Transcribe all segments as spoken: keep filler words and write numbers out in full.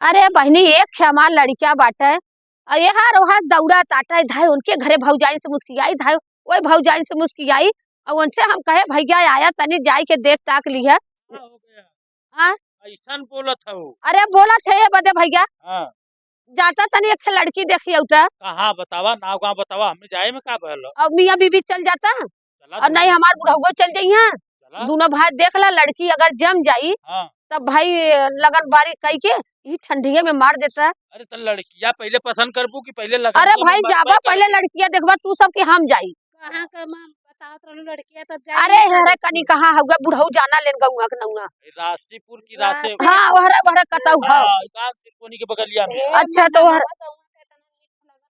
अरे बहिनी, एक खे हमार लड़किया बाटे, अउ एहर ओहर दौड़ा ताटे, धाय उनके घरे भौजाइन से मुस्कियाई, धाय ओए भौजाइन से मुस्कियाई, अउ उनसे हम कहे, "भैया आया तनी जाई के देख ताक लिहा।" का हो गया? हाँ? ऐसन बोलत हौ? अरे बोलत है ये बदे भैया। हाँ। जाता तनी एक खे लड़की देखी अउता। कहाँ बतावा, नाव गाँव बतावा, हमें जाए में का भयल हो? अब मियाँ बीबी चल जाता। चला अउर नहीं, हमार बुढ़ौगो चल जइहैं। चला। दूनो भाई देख ला, लड़की अगर जम जाई, हाँ। तब भाई लगन बारी कई के ई ठंडिये में मार देता। अरे, त लड़किया पहिले पसंद करबू कि पहिले लगन अरे में भाई, मार जाबा पार पहिले करबू? लड़किया देखबा तू सब कि हम जाई। कहाँ का माँ बतावत रहलू लड़किया, तब जाई अरे, नहीं हरे करबू। कनी कहाँ हउआ, बुढ़ऊ जाना लेन गउआ के नउआ। रासीपुर की रासे रासीपुर। हाँ, ओहरे, ओहरे कतऊ हौ। हाँ, कान सिरकोनी के बगलिया में। ए, अच्छा, तो ओहरे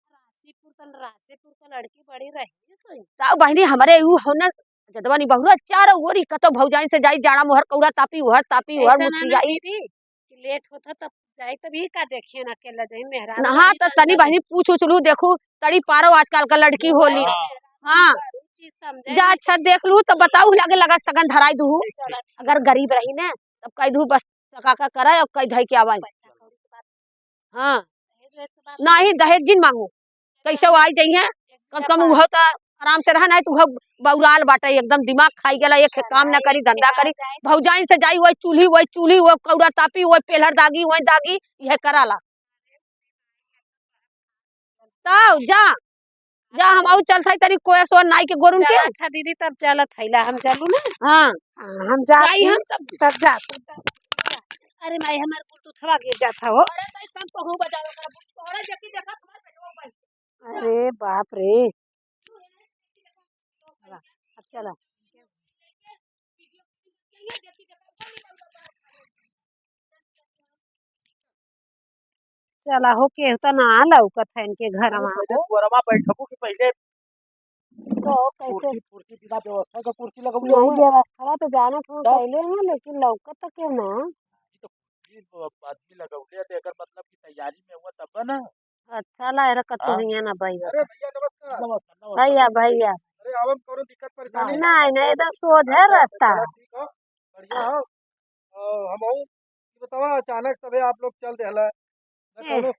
रासीपुर तन रासीपुर का लड़की बड़ी रही सोई। ताऊ बहिनी हमरे ऊ हो न, जदवा निबहुरा चारो ओरी कतौ भौजाइन से जाई, जाड़ा मोहर कौड़ा तापी, ओहर तापी, ओहर ऐसा ना ना मुस्कियाई। दीदी, कि लेट होता तब जाई, तब ई का देखिए ना, अकेला जाई, मेहरारू नहा रही त ना तनी अंदर। बहिनी पूछ उछ लू, देखू तड़ी पारो आजकल का लड़की होली। हाँ। हाँ। बड़ी चीज समझे जा, नहीं। अच्छा देख लू तो बताऊ, लगे लगा सगन धराई दूहू। चला ठीक अगर है। गरीब रही ना, तब कह दूहू बस काका करा और कह धई के आवाई। पैसा कौड़ी के बात हाँ। दहेज वहेज के बात नहीं, नहीं। दहेज जिन मांगू। कैसे वो आई जइहैं? कम से कम उहो त आराम से रहा, नहीं तो उहो बौराल बाटे, एकदम दिमाग खाई गेला, एक काम ना करी, धंधा करी। भौजाइन से जाई, वही चूल्ही, वही चूल्ही, वो कौड़ा तापी, वही पेलहर दागी, वही दागी, यह कराला। तब जा, जा, हम आऊ चलत हई तनी कोया सोन नाई के गोरुन के। चला अच्छा दीदी, तब चलत हई ला, हम चलू ना। हाँ। हाँ, हम जात जाई हई, हम तब। तब जा, तब जा। अरे माई, हमार Bluetoothवा गिर जात हो। अरे तई कम तो हो बजाओ, तोहरा जकी देखा हमार पेटवा बन। अरे बाप रे। अब चला। चला हो, केहू त ना लौकत है इनके घरवा पहिले हो। दुअरवा बैठबू कि पहिले तो कैसे? कुर्सी, कुर्सी बिना व्यवस्था का कुर्सी लगौले नहीं, हुए। व्यवस्था तो जानत हूँ तब? कैले हैं, लेकिन लौकत तो केहू ना। ये तो कुर्सी ब-, आदमी लगौले है, तो एकर मतलब कि तैयारी में हुआ तब ना। अच्छा ला, एरा कतौ हाँ। हियाँ ना बैठ। अरे भैया नमस्कार। नमस्कार, नमस्कार। भैया, भैया। अरे आवे में कौनो दिक्कत परेशानी? नहीं, नहीं, एकदम सोझ है रास्ता। चला ठीक हो, बढ़िया हो। और हम हूँ, ये बतावा अचानक सभे आप लोग चल देहला, न ए। कौनो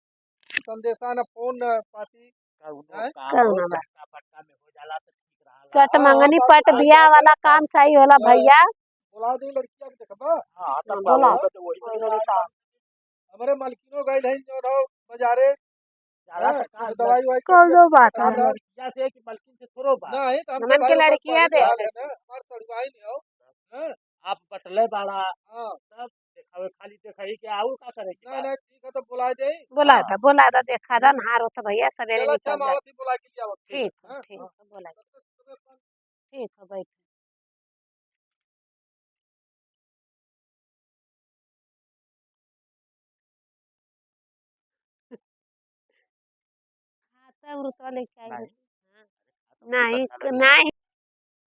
संदेशा, न फोन, न पाती, कौनो हैं? काम कौनो हो, बात। झटका फटका में हो जाला तो ठीक रहा। चट हाँ, मंगनी हाँ, पट बात बियाह है, वाला काम सही होला हाँ। भैया। बोला दे लड़किया के देखबा। हाँ, तब हाँ, बोला। बोला तो वही कोई बोला। नहीं काम। हमरे मलकिनो गइल है जो रहो बाजारे। ज्यादा हाँ, तो का कुछ दवाई ववाई कौनो बात हाँ, नहीं। लड़किया से कि मलकिन से थोड़ो बात। नहीं, तो हमके हमन के भाई लड़किया बड़ी दे। बात है ना, हमार सड़ुआई नहीं हो। हाँ। आप बटले बाड़ा, हाँ। तब देखावे, खाली देखाई के आउर का करे के ना, बात? ना, ठीक है, तो बुला दे। बुला हाँ। दा, बुला दा, देखा दा, नहार होत भैया, सवेरे चलो, अच्छा, निकल जा। मावती बुला के लिया, ठीक, हाँ, ठीक, हाँ। बुला। तब तक सुबह अपन ठीक है, बैठ। हाँ, तब रुतवा लेके आई नहीं। है। हाँ। नहीं, नहीं।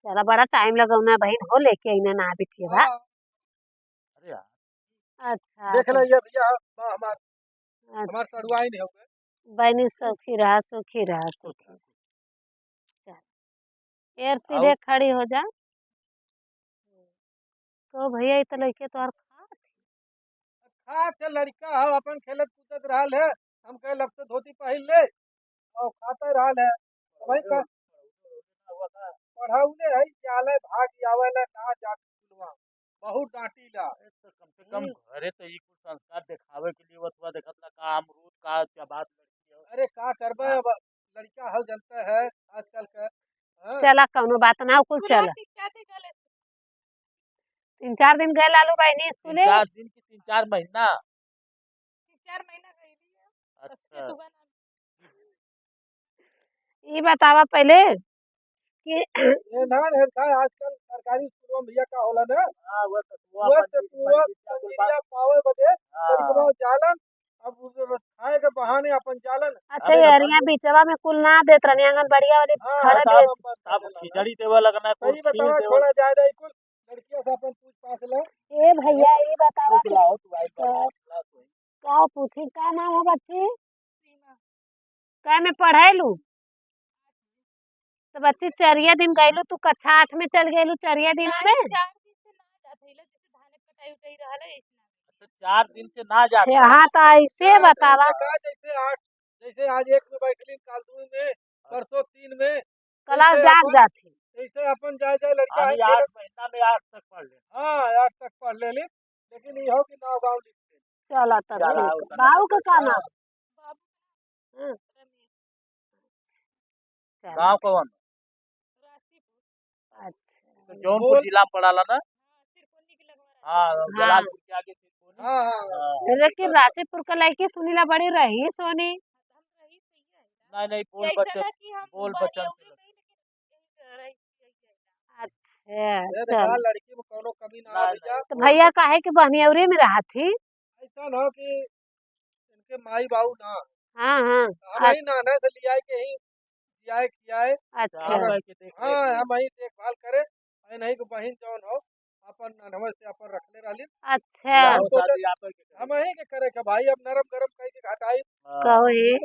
चला, बड़ा टाइम लगौना बहिन हो, लेके अइना ना बिटिया बा। हाँ। अरे यार। अच्छा, देख तो ले, ये भैया, बा हमार, अच्छा। हमार सड़ुआइन हो गए। बहिनी, सुखी रहा, सुखी रहा, सुखी। चल। एहर सीधे आउ? खड़ी हो जा। तो भैया, ई त लइके तोहर खात। खात है, लड़का है, अपन खेलत कूदत रहल है। हम कहे, "लब से धोती पहिर ले," और खाता रहल है। वही कर। पढ़ौले है, जाले भाग आवेला, ना जात स्कूलवा। बहुत डांटीला। अरे, तो कम से कम हम्म। घरे तो ई कुल संस्कार देखावे के लिए, वतवा देखत ना का अमरूद का चबात लड़की हो। अरे, का करबे हाँ। अब, लड़का हल जनता है आजकल का। हाँ। चला, कौनो बात ना, कुल चला। तीन चार दिन गए लालू बहिनी तीन स्कूले। चार दिन की तीन चार महीना। तीन चार महीना गई भी है। अच्छा। ई बतावा पहले कि ये ना है का आजकल सरकारी स्कूलों में भैया का होला ना? हाँ, वो तो वो वो अपन से चीज वो बन गई, क्या कोई बात? संजीविया पावे बदे हाँ। लड़कवा जालन, अब वो खाए के बहाने अपन जालन। अच्छा, अरे ये अपन अरिया बिचवा में कुल ना देत रहनी, आंगनबाड़िया वाली हाँ, खड़ा अब, भेज। अब खिचड़ी देवे लगना, कुल सही खीर बतावा, देवे। छोड़ा जाए रही कुल, लड़किया से अपन पूछ पाछ ले। ए भैया, ये बतावा पूछ कि लाओ, तू आई तो बड़ा पूछ ला तू। का पूछी, का नाम है बच्ची? सीमा। कै में पढ़ेलू? तो बच्ची, चरिया दिन गइलू, तू कक्षा आठ में चल गइलू चरिया दिन नहीं, में? चार दिन से ना जात हइला, जैसे धाने कटाई उटाई रहल है, ऐसे ना। अच्छा, चार दिन से ना जात छे, रहे। हाँ, तो ऐसे बतावा। का जैसे आठ, जैसे आज एक में बैठली, काल दू में, परसों तीन में, क्लास जैसे जाग अपन, जात ही। जैसे अपन जाए जाए लड़का हम है, ये आठ महीना में आठ तक पढ़ ले। हाँ, आठ तक पढ़ ले, लेकिन ये हो कि नाव गाँव लिख दे। चला तब चला, ठीक है। उतना बाबू का का हाँ। नाम? हाँ। चला। गाँव कौन? अच्छा। तो जौनपुर बोल। जिला में पड़ाला ना? हाँ, हाँ। जलालपुर के आगे सिरपुर। हाँ, हाँ, हाँ। हाँ। लेकिन राशिपुर का लड़की सुनीला बड़ी रही सोनी। नहीं, नहीं, बोल जैसे बच्चन, ना कि हम बोल बच्चन। अच्छा, ये देखा, चल। लड़की में कौनो कमी ना ना, आवे ना, जा। तो भैया काहे के बहनियौरी में रहत ही? ऐसा ना हो कि इनके माई बाबू ना। हाँ, हाँ। तो हम ही अच्छा। नाना से लियाए के ही, लियाए खियाए। अच्छा। हाँ, हाँ, हम ही देखभाल करे। ऐ नहीं कि बहिन जौन हो, अपन अनहवे से अपन रखले रहली। अच्छा। हम सोचे, हम ही के करे के भाई, अब नरम गरम कह के घटाई। हाँ। कहो ये,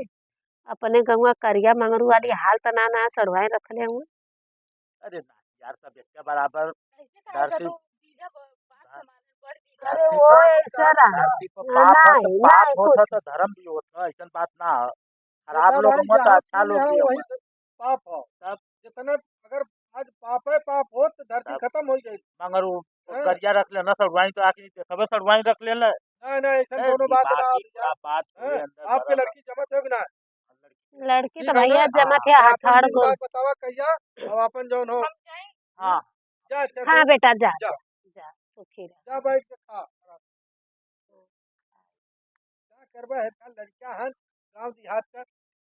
अपने गौवा करिया मंगरू वाली हाल त ना, ना सड़वाए रखले हुए। अरे ना यार, सब एक बराबर। कैसे कहा धरती, जब वो बीजा ब-, बात हाँ। हमारे बड़ बीजा अरे धरती वो पर, ऐसा रहा। धरती पर हाँ, पाप हो तो नहीं, पाप नहीं, होत है कुछ। तो धर्म भी होत है, ऐसन बात ना है। खराब देखा लोग भाई, होत है, जहाँ अच्छा पुण्य लोग है, भी वहीं होत। से पाप हो। तब? जितना अगर आज पाप है, पाप होत तो धरती तब? खत्म हो जाएगी। मगर वो, वो हैं? करिया रख लेना, सड़वाई तो आके देखबे, सड़वाई रख लेना। नहीं, नहीं, ऐसा ए, कोनो बात ना दिमागी हो भैया। पूरा बात पूरे हैं? अंदर आपके भरल है। लड़की जमत है कि ना? लड़की ठीक तो है ना? भैया जमत है, हाँ, हथौड़ अपन गोल। दिमाग बतावा कहिया, अब अपन जौन हो। हाँ। जा, चल, हाँ बेटा, जा, जा। जा, जा, सुखी रह। जा बैठ के खा। का करबा है, का लड़का हन, गाँव देहात का,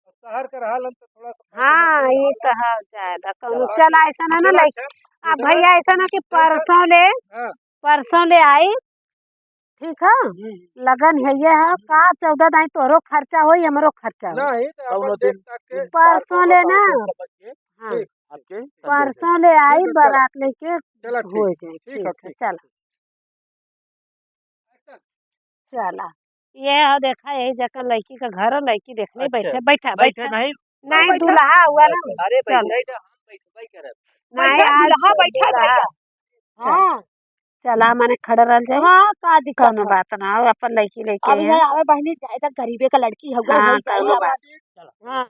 और शहर का रहल हन तो थोड़ा सा फैशन हाँ, वैशन ये रहल तो हन। है, ज्यादा कौनो चला। चला, ऐसा ना, ना चला, लइक-, अच्छा, आ ठीक है। भैया, ऐसा ना कि परसों ले, हाँ। परसों ले आई, ठीक है? हम्म। लगन है ये है, का चौदह दाई तोहरो खर्चा होई, हमरो खर्चा होई। नहीं, तो अपन कौनो देख दिन, ताक के दिन पार परसों कौनो ले ना। परसों समझ के, हाँ। ठीक, आपके ठीक, परसों ले आई, ठीक है, चला। बारात लेके चला, ठीक, हो जाए, ठीक है, ठीक है, ठीक, चला। ठीक। चला, ये है, देखा, यही जगह लड़की का घर है, लड़की देखने अच्छा, बैठे, बैठा, बैठे बैठा। नहीं? नहीं, बैठा। दूल्हा हुआ ना। अरे, चल। बैठे ना, हम बैठबे करब। नहीं, बैठा, आज दूल्हा बैठा, दूल्हा। भैया। चल। हाँ। चला, माने खड़ा रहल जाए। हाँ, का दिक्कत कौनो है? बात ना हो, अपन लड़की लेके अब आए हैं। यहाँ आवे बहनी, जाए तो गरीबे का लड़की हउआ, हाँ, वही जाए कौनो आवे। बात। हाँ।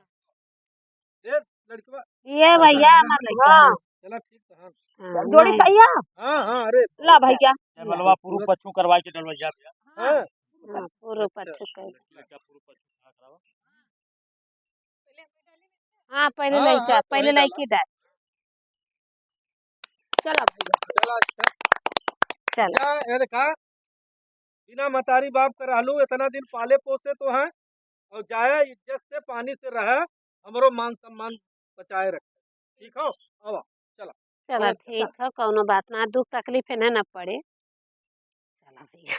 ए, लड़कवा। ये भैया, हमार लड़का हाँ। है। चला, ठीक है, हाँ। हाँ, जोड़ी नहीं। सही है? हाँ, हाँ, अरे, ला भैया। ए, बलवा, पूर्व पश्चिम करवा के डलवा जा भैया। हाँ। हाँ, पूर्व अच्छा। पश्चिम कर। लड़का पूर्व पश्चिम ना करावा। हाँ, पहले हाँ, लड़का, हाँ, पहले पहले लड़की डाल। चला भैया। चला, अच्छा। चला। जा, ये देखा, बिना मतारी बाप के रहलू, इतना दिन पाले पोसे तो हैं, और जाए इज्जत से, पानी से रहे, हमरो मान सम्मान बचाए रखे। ठीक हो? आवा, चला। चला, ओके, ठीक चला। हो, कौनो बात ना, दुख तकलीफ है ना, ना पड़े। चला भैया।